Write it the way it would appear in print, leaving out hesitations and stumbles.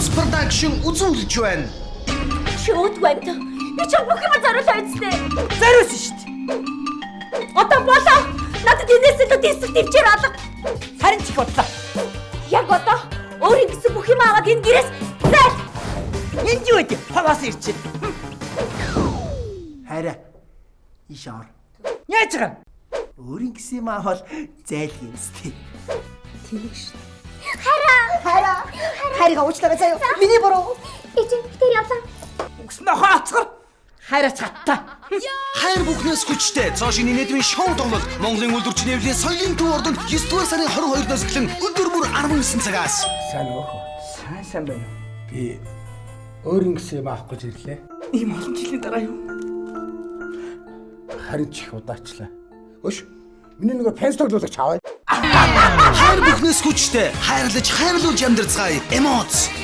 Emoz Production үзүүлж байна. Чи өөдгөө амт. Би ч бүх юм зориулаа үсттэй. Зориулсан шүү дээ. Одоо болоо. Надад энэс илүү тийсэх төвчээр алга. Харин ч их удлаа. Яг одоо өөрийн гэсэн бүх юм аваад энэ гэрээс зайл. Энд юу вэ? Хаваас ирчихэ. Хайраа. Иш ор. Яаж байгаа юм? Өөрийн гэсэн юм авал зайл гинстэй. Тэнэг шүү. Хараа. Хайраа. Хайрыг уучлаарай заяа. Миний буруу. Би чи битэр явлаа. Үгс нохоо ацгар. Хайраа чаттаа. Хайр бүхнээс хүчтэй цоо шинэ инээдмийн шоу тоглолт Монголын үйлдвэрчний эвлийн соёлын төв ордонд 9 дугаар сарын 22-наас эхлэн өдөр бүр 19 цагаас. Сайн уу? Сайн сайн байна. Би өөрийн гэсэн юм авах гэж ирлээ. Ийм олон жилийн дараа юу? Харин ч их удаачлаа. Өш. Миний нөгөө пенс тоглуулагч аваа. Хайр бүхнээс хүчтэй хайрлаж хайрлуулж амьдарцгаая. Emoz.